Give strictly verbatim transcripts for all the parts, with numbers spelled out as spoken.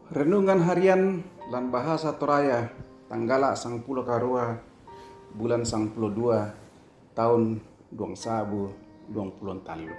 Renungan harian lan bahasa Toraya, tanggala sangpulo karua, bulan sangpulo dua, taun duang sabu duang pulo tallu.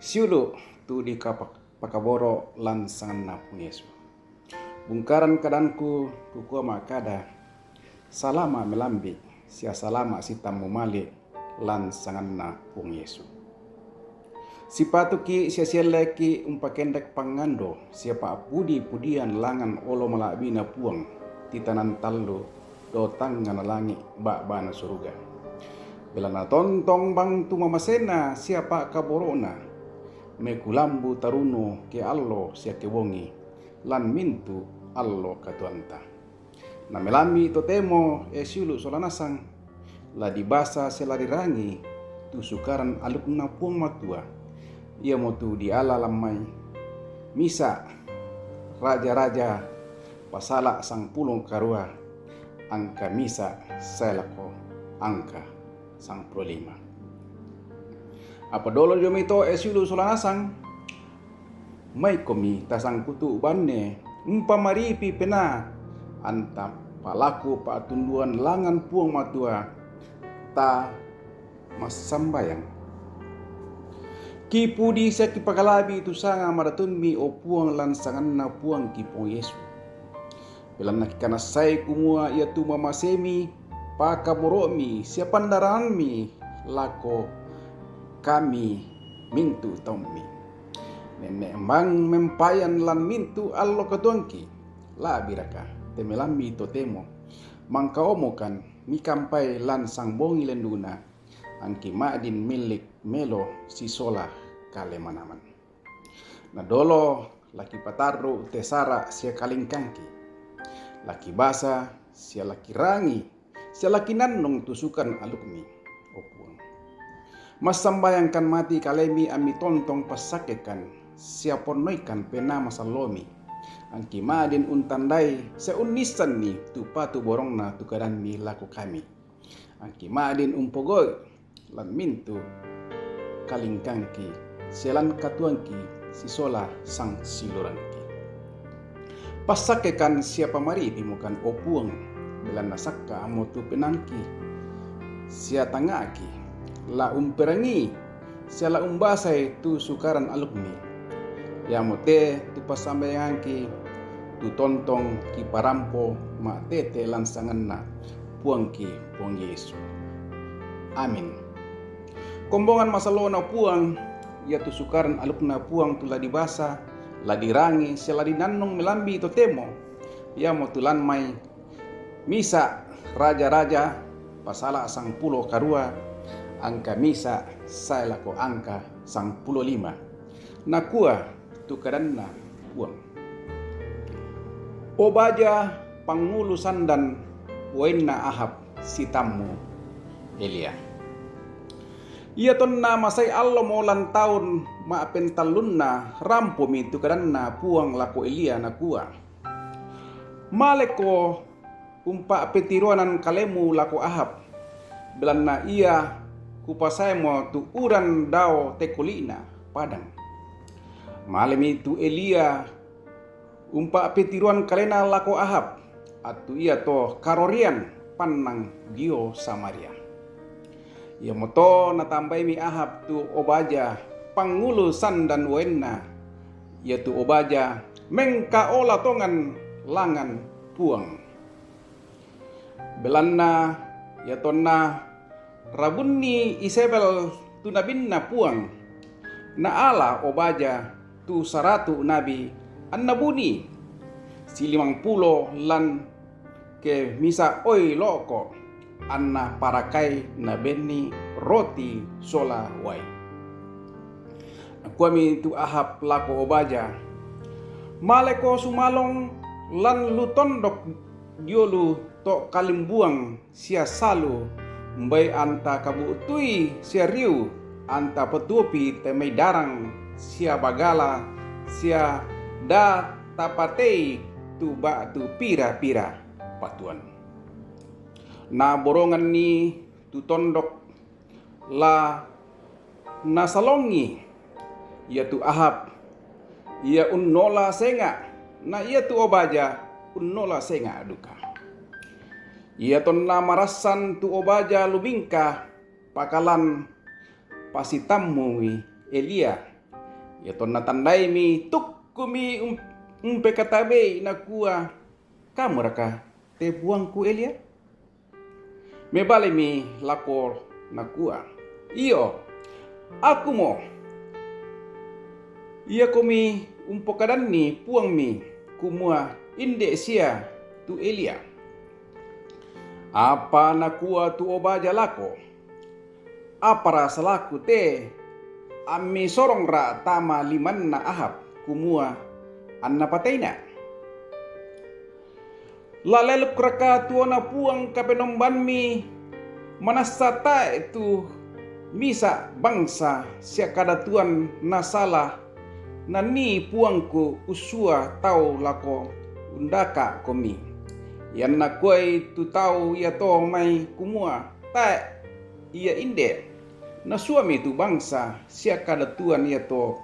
Siulu tu di kapa-, pakaboro lan sanganna Puang Yesu. Bungkaran kadanku, kukua ma'kada, salama melambi, sia salama sitammu mali lan sanganna Puang Yesu. Sipatuki sia sielleki umpakendek pangngando sia pa'pudi-pudian langan olo mala'bina Puang, titanan tallu do tangngana langi' ba'bana suruga. Belanna tontong bang tu mamasena sia pa'kaboro'na, mekulambu tarunu ke allo sia ke bongi, lan mintu' allo katuoanta. Na melambi' totemo, e siulu' sola nasang, la dibasa sia la dirangi tu Sukaran Alukna Puang Matua, iamotu diala lan mai Misa' Raja-raja pasala' sangpulo karua, angka Misa' sae lako angka sangpulo lima. Apa dolo dio mai to, e siulu' sola nasang, maikomi tasangkutu' banne, umpamaripi penaa, anta palaku pa'tunduan langan Puang Matua, ta massambayang. Kipudi sia kipakalabi tu sanga madatummi, o Puang, lan sanganna Puangki Puang Yesu. Belanna kikanassai kumua iatu mamasemi, pakaboro'mi sia pandaranammi lako kami mintu' taummi. Nenne' bang mempayan lan mintu' allo katuoangki, la'biraka te melambi' totemo, mangkaomokan mikampai lan sangbongi lenduna, angki ma'din millik melo sisola kale manaman. Na dolo la kipatarru' te sara' sia kalingkangki. La kibasa sia la kirangi sia la kinannung tu Sukaran Alukmi, o Puang. Massambayangkan mati kalemi ammi tontong passakkekan sia ponnoikan Penaa Masallomi, angki ma'din untandai sia unnissanni tu patu borongna tu kadanmi lako kami. Angki ma'din umpogau'i lan mintu' kalingkangki sia lan katuoangki sisola sangsiulurangki. Passakkekan sia pamaripimokan, o Puang, belanna sakka'mo tu penaangki sia tangnga'ki, la umperangii sia la umbasai tu Sukaran Alukmi. Iamote tu passambayangangki, tu tontong kiparampo ma'tete lan sanganna Puangki Puang Yesu. Amin. Kombongan masallona Puang, iatu Sukaran Alukna Puang tu la dibasa, la dirangi sia la dinannung melambi' totemo, iamotu lan mai Misa' Raja-raja pasala' sangpulo karua, angka Misa' sae lako angka sangpulo lima. Nakua tu kadanna Puang, Obaja pangngulu sandan uainna Ahab sitammu Elia. Ia tonna masai allomo lan taun ma'pentallunna, rampomi tu kadanna Puang lako Elia, nakua, Maleko umpa'petiroanan kalemmu lako Ahab, belanna ia kupasaemo tu uran dao tekoli'na padang. Malemi tu Elia umpa'petiroan kalena lako Ahab, attu ia to karorian pannang dio Samaria. Iamoto natambaimi Ahab tu Obaja pangngulu sandan uainna, iatu Obaja mengkaola tongan langan Puang. Belanna ia tonna rabunni Izebel tu nabinna Puang, naala Obaja tu saratu' nabi anna bunii, silimangpulo lan ke misa' oilo'ko, anna parakai nabenni roti sola uai. Nakuami tu Ahab lako Obaja, Maleko sumalong lan lu tondok dio lu to kalimbuang sia salu, umbai anta kabu'tui sia riu, anta patuopi te mai darang sia bagala, sia da tapatei tu ba'tu pira-pira patuoan. Naboronganni tu tondok la nasalongi iatu Ahab, ia unnola senga', Na ia tu obaja unnola senga duka. Ia tonna marasan tu obaja lumingka pakalan pasitammumi Elia. Ia tonna tandaimi tukkumi um, umpekatabei nakua, "Kamuraka te puangku Elia?" Mebalemi lako nakua, "Io, akumo." Ia komi umpokadanni puangmi kumua, "Inde sia tu Elia." Apa nakua tu obaja lako, "Apara salaku te ammi sorongra tama limanna Ahab kumua, anna pateina?" Lalelukraka tuona puang kapenombanmi, manassa tae tu misa bangsa sia kadatuan nasala nanii puangku ussua tau lako undaka komi. Ianna kuai tu tau iato mai kumua, "Tae ia inde," nasuami tu bangsa sia kadatuan iato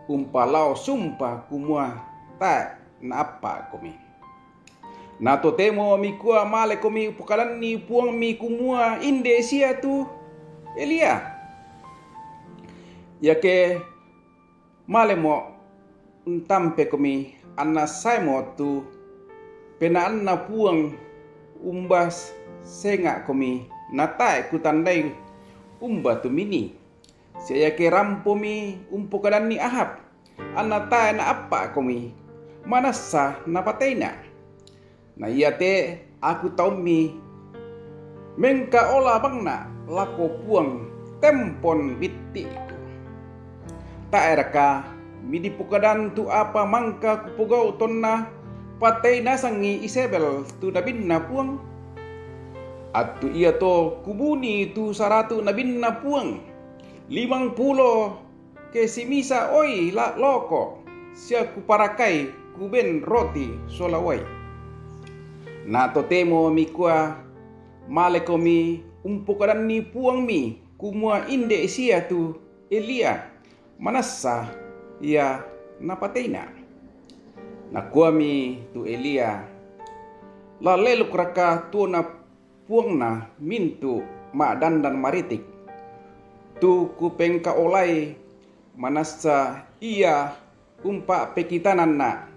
umpalao sumpa kumua, "Tae naappa komi." Na totemo mikua male komi upokadanni puangmi kumua, "Inde sia tu Elia." Iake malemo untampe komi, anna saemo tu penaanna puang umba senga komi, na tae kutandai umba tu mini. Sia iake rampomi umpokadanni Ahab, anna tae naappa komi, manassa napateina. Na iate aku taummi mengkaola bangna lako puang tempon bittiku. Taeraka midipokadan tu apa mangka kupogau tonna patei nasangi Isebel tu nabinna puang? Attu iato kubuni tu saratu nabinna puang, limangpulo ke simisa oi la loko, sia kuparakai kuben roti sola uai. Na totemo mikua malekomi umpokadanni puangmi kumua, "Inde sia tu Elia," manassa ia napateina. Nakuami tu Elia, "Lalelukraka tuona puangna mintu ma'dandan maritik, tu kupengkaolai, manassa ia umpa'pekitananna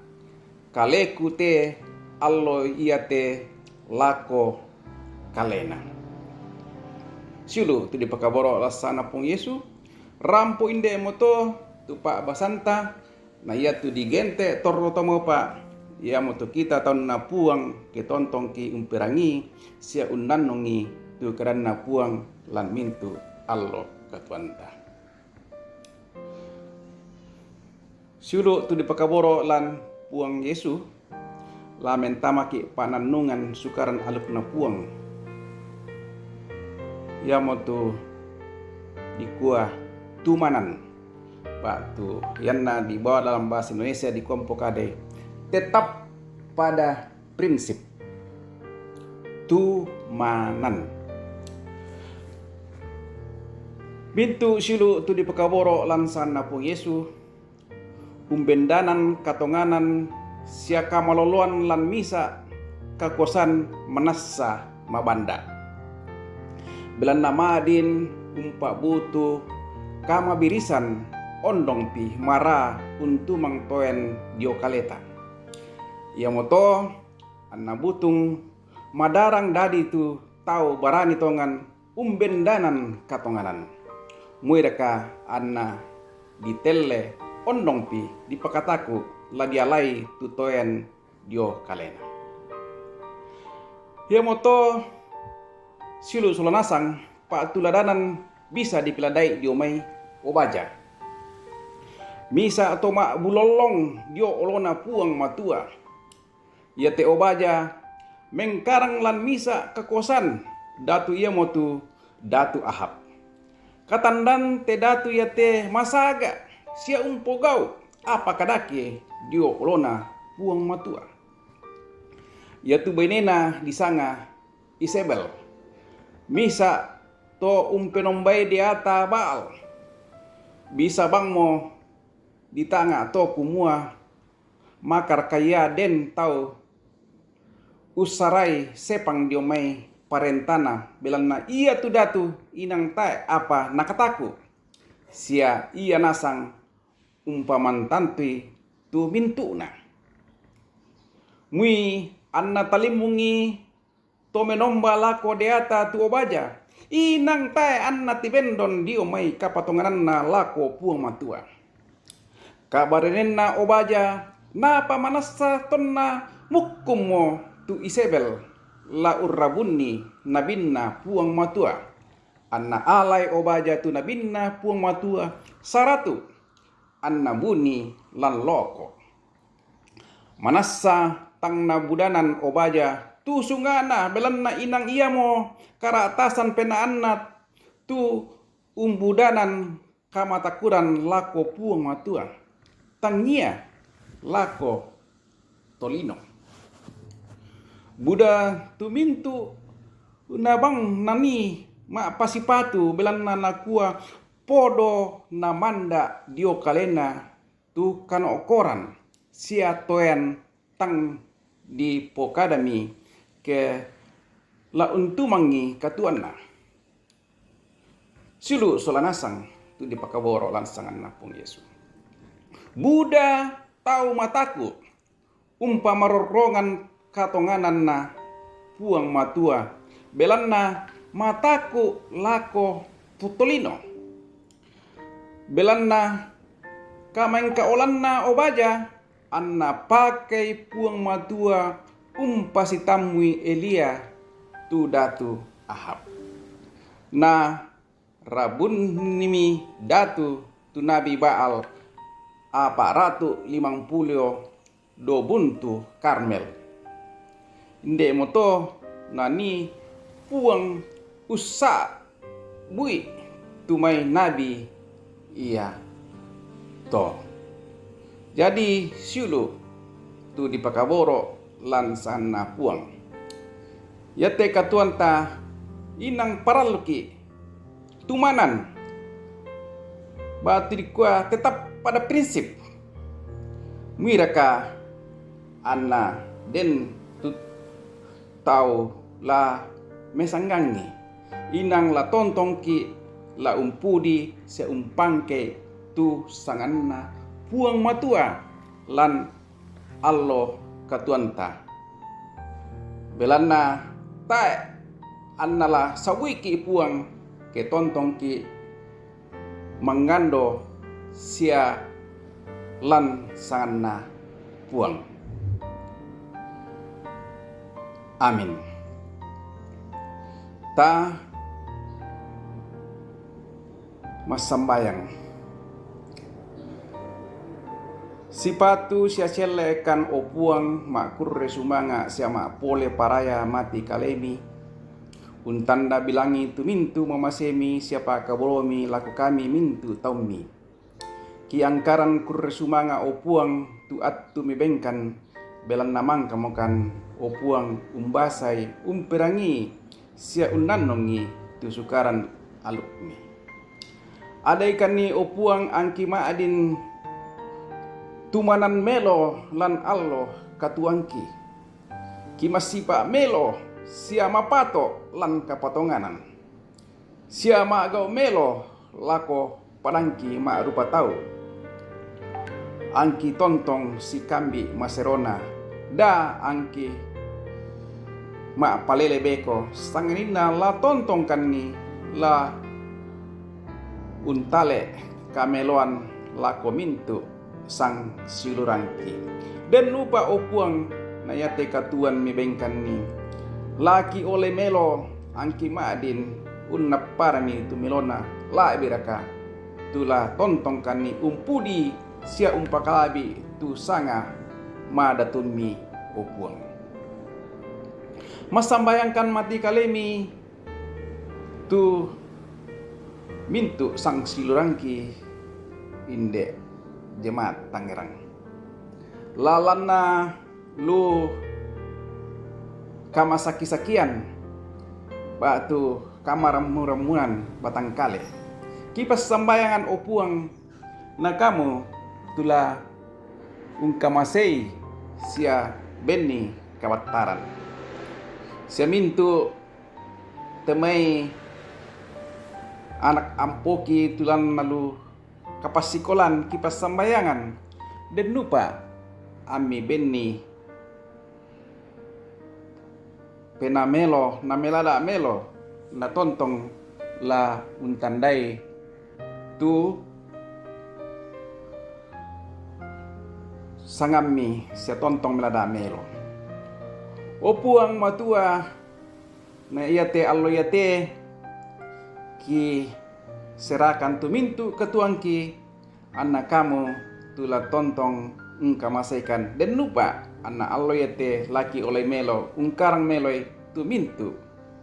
kaleku te allo iate lako kalena." Siulu tu dipakaboro lassana Puang Yesu, rampo inde moto tu pa'basanta, na iatu digente torro tomopa, iamotu kita taunna Puang, ke tontongki umperangi sia unnannungi tu kadanna Puang lan mintu allo katuoanta. Siulu tu dipakaboro lan Puang Yesu, la mentamaki pa'nannungan Sukaran alukna Puang, iamotu dikua tumanan. Ba'tu ianna dibawa dalam bahasa Indonesia dikua umpokadai, tetap pada prinsip. Tumanan. Mintu siulu tu dipakaboro lan sanna Puang Yesu, umbendanan katonganan sia kamaloloan lan misa kakuasan manassa mabanda. Belanna ma'din umpa'butu kamabirisan ondongpi mara untumang toen dio kaleta. Iamoto anna butung madarang dadi tu tau barani tongan umbendanan katonganan. Muiraka anna ditelle ondongpi dipakataku la dialai tu toen dio kalena. Iamoto siulu sola nasang pa'tuladanan bisa dipiladai dio mai obaja. Misa to ma'bulollong dio olona Puang Matua. Iate obaja mengkarang lan misa kakuasan datu iamotu Datu Ahab. Katandan te datu iate masaga sia umpogau apa kadake dio olona Puang Matua. Iatu bainena disanga Isebel. Misa to umpenombai deata Baal. Bisa bangmo ditanga to kumua, Makar ka ia den tau usarai sepang dio mai parentana, belanna ia tu datu inang tae apa nakataku, sia ia nasang umpamantantui tu mintu'na. Mui anna talimmungi to menomba lako deata tu obaja, inang tae anna tibendon dio mai kapatongananna lako Puang Matua. Kabarinenna obaja napamanassa tonna mukkummo tu Isebel la urrabunni nabinna Puang Matua. Anna alai obaja tu nabinna Puang Matua saratu, anna buni lan loko. Manassa tang nabudanan obaja tu sungana, belanna inang iamo karatasan penaanna tu umbudanan kamatakuran lako Puang Matua, tangia lako tolino. Buda tumintu nabang nani ma'pasipatu, belanna nakua podo namanda dio kalena tu kano'koran sia toean tang dipokadami ke la untumangi katuanna. Siulu' sola nasang tu dipakaboro' lan sanganNa Puang Yesu. Buda tau mataku' umpamarorrongan katongananna Puang Matua, belanna mataku' lako tu tolino. Belanna kamaengkaolanna obaja anna pakei Puang Matua umpasitammui Elia tu datu Ahab. Na rabunnimi datu tu nabi Baal apa' ratu' limangpulo do Buntu Karmel. Inde'moto nanii Puang ussa'bui tu mai nabi iato. Jadi siulu' tu dipakaboro' lan sanganNa Puang. Iate katuoanta inang paralluki' tumanan, ba'tu dikua tetap pada prinsip. Muiraka anna den tu tau la mesanggangi, inang la tontongki' la umpudi sia umpangkei tu sanganNa Puang Matua lan allo katuoanta. Belanna tae' anna la sabuiki' Puang ke tontongki' mangngando sia lan sanganNa Puang. Amin. Ta massambayang. Sipatu sia sielle'kan, o Puang, ma'kurre sumanga' sia ma'pole paraya mati kalemi, untanda bilangi tu mintu' mamasemi sia pakaboromi lako kami mintu' taummi. Kiangkaran kurre sumanga', o Puang, tu attu mibengkan, belanna mangkamokan, o Puang, umbasai, umperangii, sia unnannungi tu sukaran alukmi. Adaikanni, o Puang, angki ma'din tumanan melo lan allo katuoangki. Kimassipa' melo sia mapato' lan kapatonganan, sia ma'gau' melo lako padangki ma'rupa tau. Angki tontong sikambi' maserona, daa angki ma'palele beko, sangadinna la tontongkanni la untale' kameloan lako mintu' sangsiulurangki. Den upa', o Puang, na iate katuoan mibengkanni, la kiole melo angki ma'din unnapparami tu melona la'biraka, tu la tontongkanni umpudi sia umpakalabi tu sanga madatummi, o Puang. Massambayangkan mati kalemi tu mintu' sangsiulurangki, inde' jemaat Tangerang. Lalanna lu kamasaki-sakian ba'tu kamarammu-rammuan batangkale. Kipassambayangan, o Puang, na kamu tu la ungkamasei sia benni kabattaran. Sia mintu' temai anak ampoki tulanna lu kapassikolan kipassambayangan, dennupa ammi benni penamelo, namelada melo, natontong la untandai tu sangammi sia tontong melada melo. O Puang Matua, na iate allo iate ki serakan tu mintu' katuoangki, anna kamu tu la tontong ungkamasaikan, dennupa anna allo iate laki olai melo ungkarang meloi tu mintu'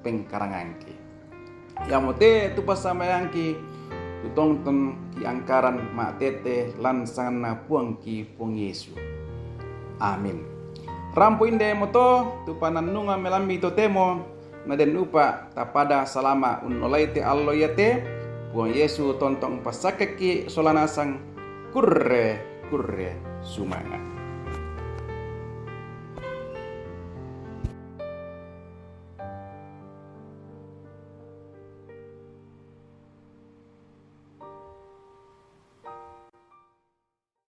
pengkarangangki. Iamote tu passambayanganki tu tontong ki angkaran ma'tete lan sanganna Puangki Puang Yesu. Amin. Rampo indemoto tu panannungan melambi totemo, na dennupa tapada salama unnolai te allo iate. Puang Yesu tontong passakkeki sola nasang. Kurre, kurre sumanga'.